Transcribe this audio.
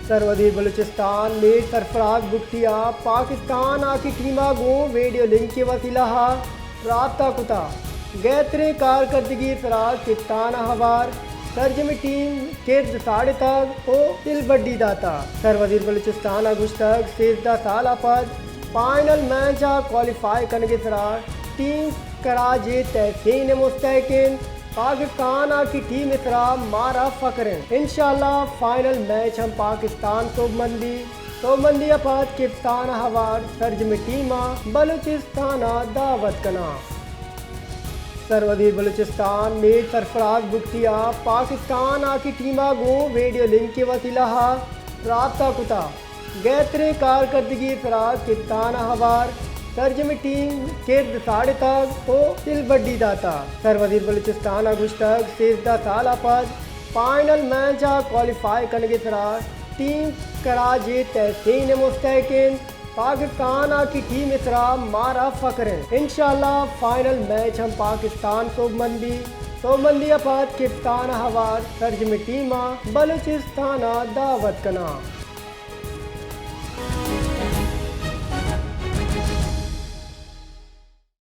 سروزیر بلوچستان میر سرفراز بگٹی ءَ Pakistan hockey team ءَ گوں ویڈیو لنک ءِ وسیلہ ءَ رابطہ کتگ۔ گہتریں کارکردگی ءِ سرا کپتان ءَ ہوار سرجمیں ٹیم ءِ کرد ساڑتگ ءُ دلبڈی داتگ۔ سروزیر بلوچستان ءَ گوشتگ، سیزدہ سال ءَ پد فائنل میچ ءَ کوالیفائی کنگ ءِ سرا ٹیم کراج ءِ تحسین ءِ مستحق اِنت۔ پاکستان ہاکی ٹیم ءِ سرا مارا فخر اِنت۔ انشاءاللہ فائنل میچ ہم پاکستان سوبمند بیت۔ سوبمندی ءَ پد کپتان ءَ ہوار سرجمیں ٹیم ءَ بلوچستان ءَ دعوت کناں۔ سروزیر بلوچستان میر سرفراز بگٹی ءَ پاکستان ہاکی ٹیم ءَ گوں ویڈیو لنک ءِ وسیلہ ءَ رابطہ کتگ۔ گہتریں کارکردگی ءِ سرا کپتان ءَ ہوار سرجمیں ٹیم ءِ کرد ساڑتگ ءُ دلبڈی داتگ۔ سروزیر بلوچستان ءَ گوشتگ، سیزدہ سال ءَ پد فائنل میچ ءَ کوالیفائی کنگ ءِ سرا ٹیم کراج ءِ تحسین ءِ مستحق اِنت۔ پاکستان ہاکی ٹیم ءِ سرا مارا فخر اِنت۔ انشاءاللہ فائنل میچ ہم پاکستان سوبمند بیت۔ سوبمندی ءَ پد کپتان ءَ ہوار سرجمیں ٹیم ءَ بلوچستان ءَ دعوت کناں۔